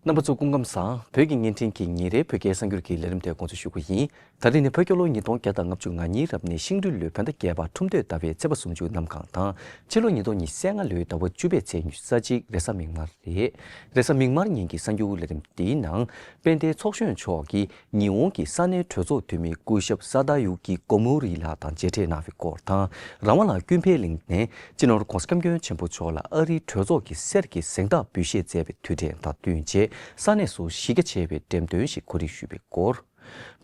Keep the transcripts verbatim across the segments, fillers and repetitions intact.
རྣམ་པ་ཚོ་སྐུ་ཁམས་བཟང་། བོད་ཀྱི་བརྙན་འཕྲིན་གྱི་ཉིན་རེའི་བོད་སྐད་གསར་འགྱུར་གྱི་ལས་རིམ་དེ་འགོ་འཛུགས་ཞུ་གི་ཡིན། ད་རིང་ནི་བོད་རྒྱལ་ལོ་ཉིས་སྟོང་བརྒྱ་དང་ལྔ་བཅུ་ང་གཉིས་རབ་གནས་ཤིང་སྦྲུལ་ལོའི་བོད་ཟླ་བརྒྱད་པ་ཁྲུམས་སྟོད་ཟླ་བའི་ཚེས་པ་སུམ་ཅུ་གནམ་གང་དང་། ཕྱི་ལོ་ཉིས་སྟོང་ཉི་ཤུ་རྩ་ལྔ་ལོའི་ཟླ་བ་བཅུ་པའི་ཚེས་ཉི་ཤུ་རྩ་གཅིག་རེས་གཟའ་མིག་དམར་རེད། རེས་གཟའ་མིག་དམར་ཉིན་གྱི་གསར་འགྱུར་ལས་རིམ་འདིའི་ནང་། དཔལ་ལྡན་ཚོགས་གཞོན་མཆོག་གིས་ཉི་ཧོང་གི་ས་གནས་གྲོས་ཚོགས་འཐུས་མི་སྐུ་ཞབས་ས་ད་ཡུ་ཀི་ཀོ་མུ་རི་ལགས་དང་མཇལ་འཕྲད་གནང་བའི་སྐོར་དང་། རང་དབང་ལ་ཀུན་ཕན་གླིང་ནས་སྤྱི་ནོར་༧གོང་ས་༧སྐྱབས་མགོན་ཆེན་པོ་མཆོག་ལ་ཨ་རིའི་གྲོས་ཚོགས་ཀྱི་གསེར་གྱི་གཟེངས་རྟགས་འབུལ་བཞེས་མཛད་པའི་དུས་དྲན་དང་བསྟུན་ཆེད་ས་གནས་སུ་གཞི་རྒྱ་ཆེ་བའི་འགྲེམས་སྟོན་ཞིག་གོ་སྒྲིག་ཞུས་པའི་སྐོར།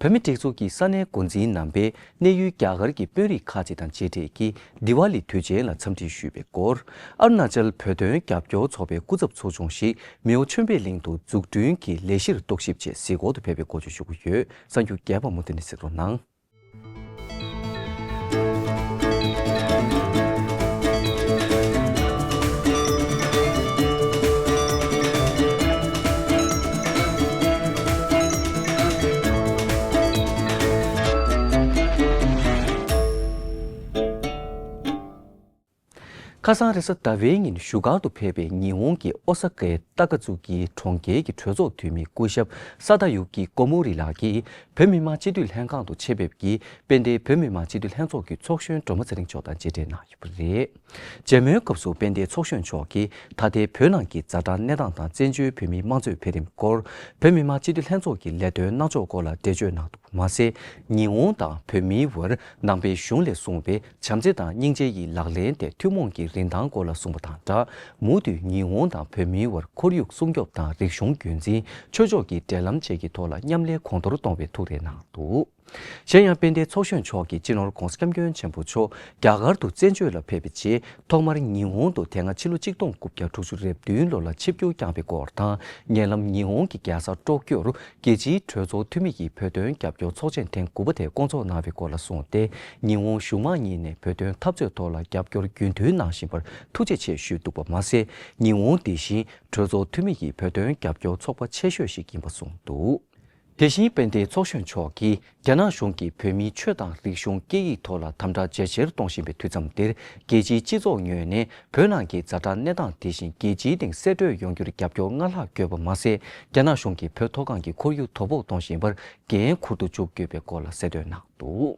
བོད་མིའི་སྒྲིག་འཛུགས་ཀྱི་ས་གནས་འགོ་འཛིན་རྣམ་པས་གནས་ཡུལ་རྒྱ་གར་གྱི་དཔོན་རིགས་ཁག་ཅིག་དང་མཇལ་འཕྲད་ཀྱིས་དི་ཝཱ་ལི་དུས་ཆེན་ལ་འཚམས་འདྲི་ཞུས་པའི་སྐོར། ཨ་རུ་ན་ཅལ་བོད་དོན་རྒྱབ་སྐྱོར་ཚོགས་པའི་སྐུ་ཚབ་ཚོགས་ཆུང་ཞིག་མེའོ་ཆོས་འཕེལ་གླིང་དུ་འཛུགས་སྐྲུན་གྱི་ལས་གཞིར་རྟོག་ཞིབ་ཆེད་གཟིགས་སྐོར་དུ་ཕེབས་པའི་སྐོར་བཅས་ཞུ་གི་ཡོད། གསར་འགྱུར་རྒྱས་པ་མུ་མཐུད་ནས་གཟིགས་རོགས་གནང་། ཁ་སང་རེས་གཟའ་ཟླ་བའི་ཉིན་བཞུགས་སྒར་དུ་ཕེབས་པའི་ཉི་ཧོང་གི་ཨོ་ས་ཀའི་ཏཱ་ཀ་ཛུ་ཀི་གྲོང་ཁྱེར་གྱི་གྲོས་ཚོགས་འཐུས་མི་སྐུ་ཞབས་ས་ད་ཡུ་ཀི་ཀོ་མོ་རི་ལགས་ཀྱིས་བོད་མི་མང་སྤྱི་འཐུས་ལྷན་ཁང་དུ་ཆེད་ཕེབས་ཀྱིས་དཔལ་ལྡན་བོད་མི་མང་སྤྱི་འཐུས་ལྷན་ཚོགས་ཀྱི་ཚོགས་གཞོན་སྒྲོལ་མ་ཚེ་རིང་མཆོག་དང་མཇལ་འཕྲད་གནང་ཡོད་པ་རེད། མཇལ་མོལ་སྐབས་སུ་དཔལ་ལྡན་ཚོགས་གཞོན་མཆོག་གིས་ད་ལྟའི་བོད་ནང་གི་ཛ་དྲག་གནས་སྟངས་དང་བཙན་བྱོལ་བོད་མིའི་དམངས་གཙོའི་འཕེལ་རིམ་སྐོར། བོད་མི་མང་སྤྱི་འཐུས་ལྷན་ཚོགས་ཀྱི་ལས་དོན་གནང་ཕྱོགས་སྐོར་ལ་འགྲེལ་བརྗོད་གནང་འདུག་པ་མ་ཟད། ཉི་ཧོང་དང་བོད་མིའི་བར་ནང་པའི་གཞུང་ལས་གསུངས་པའི་བྱམས་བརྩེ་དང་སྙིང་རྗེ་ཡི་ལག་ལེན་དེ་ཐུན་མོང་གི་རིན་ཐང་སྐོར་ལ་གསུངས་པ་དང་སྦྲགས། མུ་མཐུད་ཉི་ཧོང་དང་བོད་མིའི་བར་ཁོར་ཡུག་སྲུང་སྐྱོབ་དང་རིག་གཞུང་རྒྱུན་འཛིན། ཆོས་ཕྱོགས་ཀྱི་འབྲེལ་ལམ་བཅས་ཀྱི་ཐོག་ལ་མཉམ་ལས་གོང་མཐོར་གཏོང་བའི་ཐུགས་རེ་གནང་འདུག། གཞན་ཡང་དཔལ་ལྡན་ཚོགས་གཞོན་མཆོག་གིས་སྤྱི་ནོར་༧གོང་ས་༧སྐྱབས་མགོན་ཆེན་པོ་མཆོག་རྒྱ་གར་དུ་བཙན་བྱོལ་ལ་ཕེབས་པའི་རྗེས་ཐོག་མར་ཉི་ཧོང་དུ་དེ་སྔ་ཕྱི་ལོ་ཆིག་སྟོང་དགུ་བརྒྱ་དྲུག་ཅུ་རེ་བདུན་ལོ་ལ་ཆིབས་བསྒྱུར་བསྐྱངས་པའི་སྐོར་དང་། ཉེ་ལམ་ཉི་ཧོང་གི་རྒྱལ་ས་ཀྲོ་ཀྱོར་རྒྱལ་སྤྱིའི་གྲོས་ཚོགས་འཐུས་མི་ཡི་བོད་དོན་རྒྱབ་སྐྱོར་ཚོགས་ཆེན་ཐེངས་དགུ་པ་དེ་བསྐོང་ཚོགས་གནང་བའི་སྐོར་ལ་གསུངས་ཏེ། ཉི་ཧོང་གཞུང་མང་གཉིས་ནས་བོད་དོན་འཐབ་རྩོད་ཐོག་ལ་རྒྱབ་སྐྱོར་རྒྱུན་མཐུད་གནང་བཞིན་པར་ཐུགས་རྗེ་ཆེ་ཞུས་འདུག་པ་མ་ཟད། ཉི་ཧོང་འདི་བཞིན་གྲོས་ཚོགས་འཐུས་མི་ཡི་བོད་དོན་རྒྱབ་སྐྱོར་ཚོགས་པ་ཆེ་ཤོས་ཤིག་ཡིན་པ་གསུངས་འདུག། དེ་བཞིན་དཔལ་ལྡན་ཚོགས་གཞོན་མཆོག་གིས་རྒྱ་ནག་གཞུང་གིས་བོད་མིའི་ཆོས་དང་རིག་གཞུང་སྐད་ཡིག་ཐོག་ལ་དམ་དྲག་ཇེ་ཆེར་གཏོང་བཞིན་པའི་དུས་མཚམས་འདིར། རྒྱལ་སྤྱིའི་སྤྱི་ཚོགས་ངོས་ནས་བོད་ནང་གི་ཛ་དྲག་གནས་སྟངས་དེ་བཞིན་རྒྱལ་སྤྱིའི་སྟེང་གསལ་བཀྲོལ་ཡོང་རྒྱུར་རྒྱབ་སྐྱོར་སྔར་ལྷག་དགོས་པ་མ་ཟད། རྒྱ་ནག་གཞུང་གིས་བོད་མཐོ་སྒང་གི་ཁོར་ཡུག་དོ་ཕོག་གཏོང་བཞིན་པར་འགན་འཁུར་དུ་འཇུག་དགོས་པའི་སྐོར་ལ་གསལ་སྟོན་གནང་འདུག།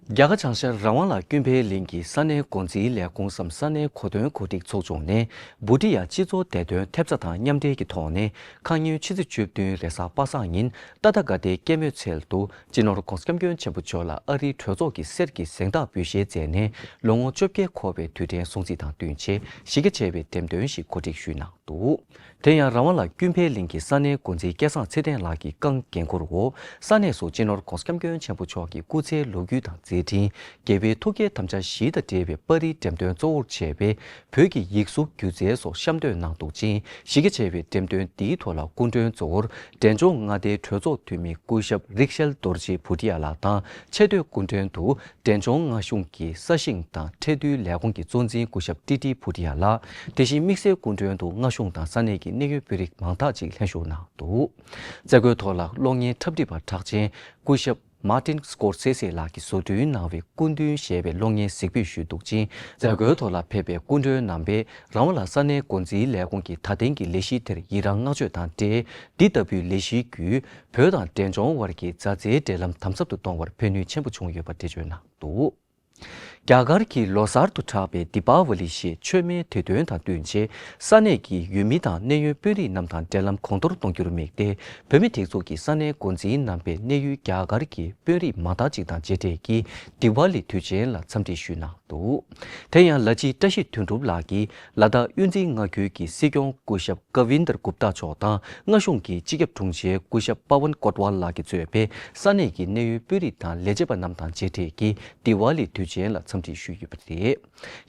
རྒྱ་གར་བྱང་ཤར་རང་དབང་ལ་ཀུན་ཕན་གླིང་གི་ས་གནས་འགོ་འཛིན་ལས་ཁུངས་སམ་ས་གནས་གོ་སྟོན་གོ་སྒྲིག་ཚོགས་ཆུང་ནས། བྷུ་ཊི་ཡ་སྤྱི་ཚོགས་བདེ་དོན་ཐེབས་རྩ་དང་མཉམ་འབྲེལ་གྱི་ཐོག་ནས། ཁ་ཉིན་ཕྱི་ཚེས་བཅུ་བདུན་རེས་གཟའ་པ་སངས་ཉིན་ཏ་ཐ་ག་ཏའི་སྐྱེད་མོས་ཚལ་དུ། སྤྱི་ནོར་༧གོང་ས་༧སྐྱབས་མགོན་ཆེན་པོ་མཆོག་ལ་ཨ་རིའི་གྲོས་ཚོགས་ཀྱི་གསེར་གྱི་གཟེངས་རྟགས་འབུལ་བཞེས་མཛད་ནས། ལོ་ངོ་བཅོ་བརྒྱད་འཁོར་བའི་དུས་དྲན་སྲུང་བརྩི་དང་བསྟུན་ཆེད། གཞི་རྒྱ་ཆེ་བའི་འགྲེམས་སྟོན་ཞིག་གོ་སྒྲིག་ཞུས་གནང་འདུག། དེ་ཡང་རང་དབང་ལ་ཀུན་ཕན་གླིང་གི་ས་གནས་འགོ་འཛིན་སྐལ་བཟང་ཚེ་བརྟན་ལགས་ཀྱིས་བསྐངས་འགན་འཁུར་འོག། ས་གནས་སུ་སྤྱི་ནོར་༧གོང་ས་༧སྐྱབས་མགོན་ཆེན་པོ་མཆོག་གི་སྐུ་ཚེའི་ལོ་རྒྱུས་དང་མཛད་འཕྲིན། དགེ་བའི་ཐུགས་བསྐྱེད་དམ་བཅའ་བཞི་དང་འབྲེལ་བའི་པར་རིས་འགྲེམས་སྟོན་གཙོ་བོར་བྱས་པའི་བོད་ཀྱི་ཡིག་གཟུགས་སྒྱུ་རྩལ་སོགས་གཤམ་སྟོན་གནང་འདུག་ཅིང་། གཞི་རྒྱ་ཆེ་བའི་འགྲེམས་སྟོན་འདིའི་ཐོག་ལ་སྐུ་མགྲོན་གཙོ་བོར་འབྲས་ལྗོངས་མངའ་སྡེའི་གྲོས་ཚོགས་འཐུས་མི་སྐུ་ཞབས་རིག་ཤལ་རྡོ་རྗེ་བྷུ་ཊི་ཡ་ལགས་དང་། ཆེས་མཐོའི་སྐུ་མགྲོན་དུ། འབྲས་ལྗོངས་མངའ་གཞུང་གི་ས་ཞིང་དང་ཁྲལ་བསྡུའི་ལས་ཁུངས་ཀྱི་གཙོ་འཛིན་སྐུ་ཞབས་ཀྲི་ཀྲི་བྷུ་ཊི་ཡ་ལགས། དེ་བཞིན་དམིགས་བསལ་སྐུ་མགྲོན་དུ་མངའ་གཞུང་དང་ས་གནས་ཀྱི་གནད་ཡོད་དཔོན་རིགས་མང་དག་ཅིག་ལྷན་ཞུགས་གནང་འདུག། མཛད་སྒོའི་ཐོག་ལ་གློག་བརྙན་འཁྲབ་ཁྲིད་པ་གྲགས་ཅན་སྐུ་ཞབས་མཱ་ཏིན་སི་ཀོར་སེ་སེ་ལགས་ཀྱིས་བཟོ་སྐྲུན་གནང་བའི་སྐུ་མདུན་ཞེས་པའི་གློག་བརྙན་གཟིགས་འབུལ་ཞུས་འདུག་ཅིང་། མཛད་སྒོའི་ཐོག་ལ་ཕེབས་པའི་སྐུ་མགྲོན་རྣམ་པས་རང་དབང་ལ་ས་གནས་འགོ་འཛིན་ལས་ཁུངས་ཀྱི་ད་ཐེངས་ཀྱི་ལས་གཞི་དེར་ཡི་རངས་བསྔགས་བརྗོད་དང་འབྲེལ། འདི་ལྟ་བུའི་ལས་གཞིའི་བརྒྱུད། བོད་དང་འབྲས་ལྗོངས་དབར་གྱི་མཛའ་བརྩེའི་འབྲེལ་ལམ་དམ་ཟབ་ཏུ་གཏོང་བར་ཕན་ནུས་ཆེན་པོ་བྱུང་ཡོད་པ་འགྲེལ་བརྗོད་གནང་འདུག། རྒྱ་གར་གྱི་ལོ་གསར་དུ་གྲགས་པའི་དི་པ་ཝ་ལི་ཞེས་མཆོད་མེའི་དུས་སྟོན་དང་བསྟུན་ཆེད། ས་གནས་ཀྱི་ཡུལ་མི་དང་གནད་ཡོད་དཔོན་རིགས་རྣམས་དང་འབྲེལ་ལམ་གོང་མཐོར་གཏོང་རྒྱུར་དམིགས་ཏེ། བོད་མིའི་སྒྲིག་འཛུགས་ཀྱི་ས་གནས་འགོ་འཛིན་རྣམ་པས་གནད་ཡོད་རྒྱ་གར་གྱི་དཔོན་རིགས་མང་དག་ཅིག་དང་མཇལ་འཕྲད་ཀྱིས་དི་ཝ་ལི་དུས་ཆེན་ལ་འཚམས་འདྲི་ཞུས་གནང་འདུག། དེ་ཡང་ལ་ཕྱི་བཀྲ་ཤིས་དོན་གྲུབ་ལགས་ཀྱིས་ལ་དྭགས་དབུས་འཛིན་མངའ་ཁུལ་གྱི་སྲིད་སྐྱོང་སྐུ་ཞབས་ཀ་ཝིན་དར་གུབ་ཏཱ་མཆོག་དང་། མངའ་གཞུང་གི་སྤྱི་ཁྱབ་དྲུང་ཆེ་སྐུ་ཞབས་པ་ཝན་ཀོད་ཝལ་ལགས་ཀྱིས་གཙོས་པའི་ས་གནས་ཀྱི་གནད་ཡོད་དཔོན་རིགས་དང་ལས་བྱེད་པ་རྣམས་དང་མཇལ་འཕྲད་ཀྱིས་དི་ཝ་ལི་དུས་ཆེན་ལ་འཚམས་འདྲི་ཞུས་ཡོད་པ་རེད།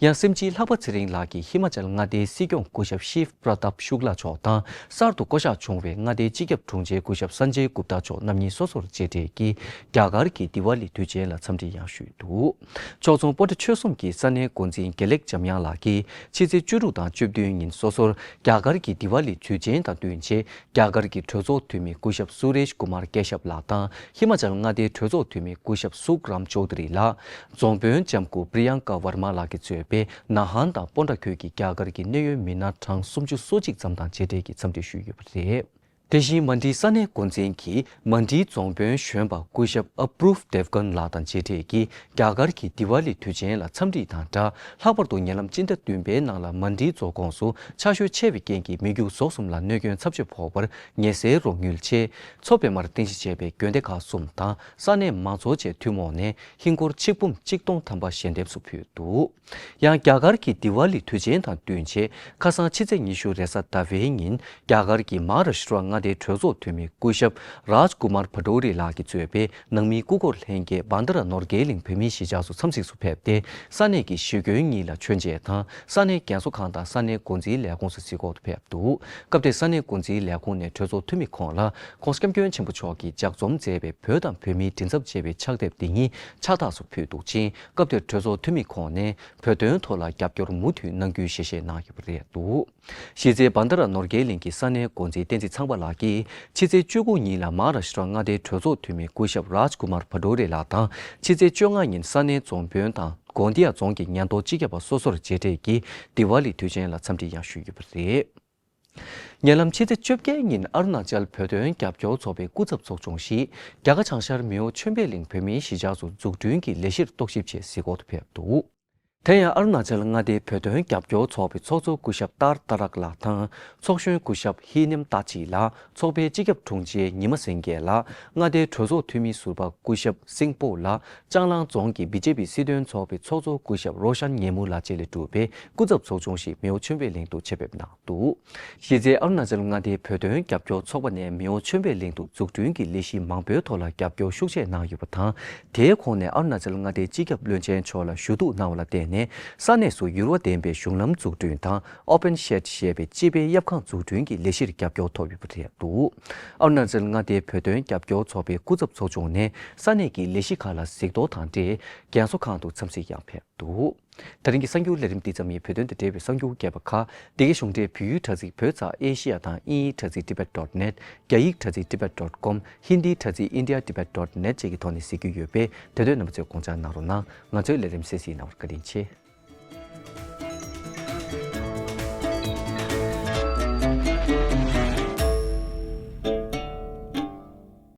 ཡང་སེམས་ཅན་ལྷག་པ་ཚེ་རིང་ལགས་ཀྱིས་ཧི་མ་ཅལ་མངའ་སྡེའི་སྲིད་སྐྱོང་སྐུ་ཞབས་ཤིབ་པྲ་ཏབ་ཤུག་ལ་མཆོག་དང་། གསར་དུ་བསྐོ་གཞག་བྱུང་བའི་མངའ་སྡེའི་སྤྱི་ཁྱབ་དྲུང་ཆེ་སྐུ་ཞབས་སན་ཇེ་གུབ་ཏཱ་མཆོག་རྣམ་གཉིས་སོ་སོར་མཇལ་འཕྲད་ཀྱིས་རྒྱ་གར་གྱི་དི་ཝ་ལི་དུས་ཆེན་ལ་འཚམས་འདྲི་ཡང་ཞུས་འདུག། ཕྱོགས་མཚུངས་སྤོ་ཊ་ཆོལ་གསུམ་གྱི་ས་གནས་འགོ་འཛིན་དགེ་ལེགས་འཇམ་དབྱངས་ལགས་ཀྱིས་ཕྱི་ཚེས་བཅུ་དྲུག་དང་བཅུ་བདུན་ཉིན་སོ་སོར་རྒྱ་གར་གྱི་དི་ཝ་ལི་དུས་ཆེན་དང་བསྟུན་ཆེད། རྒྱ་གར་གྱི་གྲོས་ཚོགས་འཐུས་མི་སྐུ་ཞབས་སུ་རེཤ་ཀུ་མར་ཀེ་ཤབ་ལགས་དང་། ཧི་མ་ཅལ་མངའ་སྡེའི་གྲོས་ཚོགས་འཐུས་མི་སྐུ་ཞབས་སུག་རམ་ཅོའུ་དྷུ་རི་ལགས། རྫོང་དཔོན་ལྕམ་སྐུ་པྲི་ཡང་ཀ་ཝར་མ་ལགས་ཀྱིས་གཙོས་པའི་ནཱ་ཧན་དང་སྤོན་ཊ་ཁུལ་གྱི་རྒྱ་གར་གྱི་གནད་ཡོད་མི་སྣ་གྲངས་སུམ་ཅུ་སོ་གཅིག་ཙམ་དང་མཇལ་འཕྲད་ཀྱིས་འཚམས་འདྲི་ཞུས་ཡོད་པ་རེད། དེ་བཞིན་མན་ཌི་ས་གནས་འགོ་འཛིན་གྱིས་མན་ཌི་རྫོང་དཔོན་གཞོན་པ་སྐུ་ཞབས་ཨ་པུ་རུབ་དེབ་གྷན་ལགས་དང་མཇལ་འཕྲད་ཀྱིས། རྒྱ་གར་གྱི་དི་ཝཱ་ལི་དུས་ཆེན་ལ་འཚམས་འདྲི་དང་སྦྲགས། ལྷག་པར་དུ་ཉེ་ལམ་སྤྱི་ཟླ་བདུན་པའི་ནང་ལ་མན་ཌི་རྫོང་ཁོངས་སུ་ཆར་ཞོད་ཆེ་བའི་རྐྱེན་གྱིས་མི་རྒྱུ་ཟོག་གསུམ་ལ་གནོད་སྐྱོན་ཚབས་ཆེ་ཕོག་པར། ཉེན་སེལ་རོགས་དངུལ་ཆེད་མཚོ་པད་མར་རྟེན་གཞི་བྱས་པའི་དགོན་སྡེ་ཁག་གསུམ་དང་ས་གནས་མང་ཚོགས་བཅས་ཐུན་མོང་ནས་ཧིན་སྒོར་ཆིག་འབུམ་གཅིག་སྟོང་ཐམ་པ་ཞལ་འདེབས་སུ་ཕུལ་འདུག། ཡང་རྒྱ་གར་གྱི་དི་ཝཱ་ལི་དུས་ཆེན་དང་བསྟུན་ཆེད། ཁ་སང་ཕྱི་ཚེས་ཉི་ཤུ་རེས་གཟའ་ཟླ་བའི་ཉིན། རྒྱ་གར་གྱི་མ་ཧཱ་རཱ་ཤི་ཏྲ་མངའ་སྡེའི་གྲོས་ཚོགས་འཐུས་མི་སྐུ་ཞབས་རཱཇ་ཀུ་མར་བྷ་ཏོ་རི་ལགས་ཀྱིས་གཙོས་པའི་ནང་མིའི་སྐུ་འཁོར་ལྷན་རྒྱས་བྷན་དྷ་ར་ནོར་རྒྱས་གླིང་བོད་མིའི་གཞིས་ཆགས་སུ་འཚམས་གཟིགས་སུ་ཕེབས་ཏེ། ས་གནས་ཀྱི་གཞིས་དཔོན་གཉིས་ལ་མཆོད་མཇལ་དང་། ས་གནས་རྒན་གསོ་ཁང་དང་ས་གནས་འགོ་འཛིན་ལས་ཁུངས་སུ་གཟིགས་སྐོར་དུ་ཕེབས་འདུག། སྐབས་དེར་ས་གནས་འགོ་འཛིན་ལས་ཁུངས་ནས་གྲོས་ཚོགས་འཐུས་མི་ཁོང་ལ་ཁོང་སྐྱབས་མགོན་ཆེན་པོ་མཆོག་གིས་ལྗགས་རྩོམ་མཛད་པའི་བོད་དང་བོད་མིའི་མགྲིན་ཚབ་ཅེས་པའི་ཕྱག་དེབ་འདི་ཉིད་ཕྱག་རྟགས་སུ་ཕུལ་འདུག་ཅིང་། སྐབས་དེར་གྲོས་ཚོགས་འཐུས་མི་ཁོང་ནས་བོད་དོན་ཐོག་ལ་རྒྱབ་སྐྱོར་མུ་མཐུད་གནང་རྒྱུའི་ཞལ་བཞེས་གནང་ཡོད་པ་རེད་འདུག། གཞི་རྩའི་བྷན་དྷ་ར་ནོར་རྒྱས་གླིང་གི་ས་གནས་འགོ་འཛིན་བསྟན་འཛིན་ཚངས་པ་ལགས་ཀྱིས། ཕྱི་ཚེས་བཅུ་དགུ་ཉིན་ལ་མ་ཧཱ་རཱ་ཤི་ཏྲ་མངའ་སྡེའི་གྲོས་ཚོགས་འཐུས་མི་སྐུ་ཞབས་རཱཇ་ཀུ་མར་བྷ་ཏོ་རེ་ལགས་དང་། ཕྱི་ཚེས་བཅོ་ལྔ་ཉིན་ས་གནས་རྫོང་དཔོན་དང་གོན་དི་ཡ་རྫོང་གི་ཉེན་རྟོག་སྤྱི་ཁྱབ་པ་སོ་སོར་མཇལ་འཕྲད་ཀྱིས་དི་ཝཱ་ལི་དུས་ཆེན་ལ་འཚམས་འདྲི་ཡང་ཞུས་ཡོད་པ་རེད། ཉེ་ལམ་ཕྱི་ཚེས་བཅོ་བརྒྱད་ཉིན་ཨ་རུ་ན་ཅལ་བོད་དོན་རྒྱབ་སྐྱོར་ཚོགས་པའི་སྐུ་ཚབ་ཚོགས་ཆུང་ཞིག་རྒྱ་གར་བྱང་ཤར་མེའོ་ཆོས་འཕེལ་གླིང་བོད་མིའི་གཞིས་ཆགས་སུ་འཛུགས་སྐྲུན་གྱི་ལས་གཞིར་རྟོག་ཞིབ་ཆེད་གཟིགས་སྐོར་དུ་ཕེབས་འདུག། དེ་ཡང་ཨ་རུ་ན་ཅལ་མངའ་སྡེའི་བོད་དོན་རྒྱབ་སྐྱོར་ཚོགས་པའི་ཚོགས་གཙོ་སྐུ་ཞབས་ཏར་ཏ་རག་ལགས་དང་། ཚོགས་གཞོན་སྐུ་ཞབས་ཧི་ནེམ་ཏཱ་ཅི་ལགས། ཚོགས་པའི་སྤྱི་ཁྱབ་དྲུང་ཆེ་ཉི་མ་སེང་གེ་ལགས། མངའ་སྡེའི་གྲོས་ཚོགས་འཐུས་མི་ཟུར་པ་སྐུ་ཞབས་སིང་པོ་ལགས། ལྕང་གླང་རྫོང་གི་བི་ཇེ་པི་སྲིད་དོན་ཚོགས་པའི་ཚོགས་གཙོ་སྐུ་ཞབས་རོ་ཤན་ཉེ་མུ་ལགས་བཅས་ལས་གྲུབ་པའི་སྐུ་ཚབ་ཚོགས་ཆུང་ཞིག་མེའོ་ཆོས་འཕེལ་གླིང་དུ་ཆེད་ཕེབས་གནང་འདུག། གཞི་རྩའི་ཨ་རུ་ན་ཅལ་མངའ་སྡེའི་བོད་དོན་རྒྱབ་སྐྱོར་ཚོགས་པ་ནས་མེའོ་ཆོས་འཕེལ་གླིང་དུ་འཛུགས་སྐྲུན་གྱི་ལས་གཞི་མང་པོའི་ཐོག་ལ་རྒྱབ་སྐྱོར་ཤུགས་ཆེ་གནང་ཡོད་པ་དང་། དེའི་ཁོངས་ནས་ཨ་རུ་ན་ཅལ་མངའ་སྡེའི་སྤྱི་ཁྱབ་བློན་ཆེན་མཆོག་ལ་ཞུ་གཏུག་གནང་བ་ལ་བརྟེན་ནས། ས་གནས་སུ་འགྱུར་བ་ལྡན་པའི་གཞུང་ལམ་འཛུགས་སྐྲུན་དང་། ཨོ་པན་ཤེད་ཞེས་པའི་སྤྱི་པའི་གཡབ་ཁང་འཛུགས་སྐྲུན་གྱི་ལས་གཞིར་རྒྱབ་སྐྱོར་ཐོབ་ཡོད་པ་རེད་འདུག། ཨ་རུ་ན་ཅལ་མངའ་སྡེའི་བོད་དོན་རྒྱབ་སྐྱོར་ཚོགས་པའི་སྐུ་ཚབ་ཚོགས་ཆུང་ནས་ས་གནས་ཀྱི་ལས་གཞི་ཁག་ལ་གཟིགས་རྟོག་དང་འབྲེལ། རྒན་གསོ་ཁང་དུ་འཚམས་གཟིགས་ཡང་ཕེབས་འདུག། ད་རིང་གི་གསར་འགྱུར་ལས་རིམ་འདི་ཙམ་ཡིན། བོད་དོན་དང་འབྲེལ་བའི་གསར་འགྱུར་རྒྱས་པ་ཁག་འདི་གའི་གཞུང་འབྲེལ་བོད་ཡིག་དྲ་ཚིགས་བོད་ཙ་ཨེ་ཤི་ཡ་དང་དབྱིན་ཡིག་དྲ་ཚིགས་tibet dot net། རྒྱ་ཡིག་དྲ་ཚིགས་tibet dot com། ཧིན་དིའི་དྲ་ཚིགས་india tibet dot net བཅས་ཀྱི་ཐོག་ནས་གཟིགས་རྒྱུ་ཡོད་པས། དེ་དོན་རྣམ་པ་ཚོས་དགོངས་འཇགས་གནང་རོགས་གནང་། ང་ཚོའི་ལས་རིམ་གསན་གཟིགས་གནང་བར་བཀའ་དྲིན་ཆེ།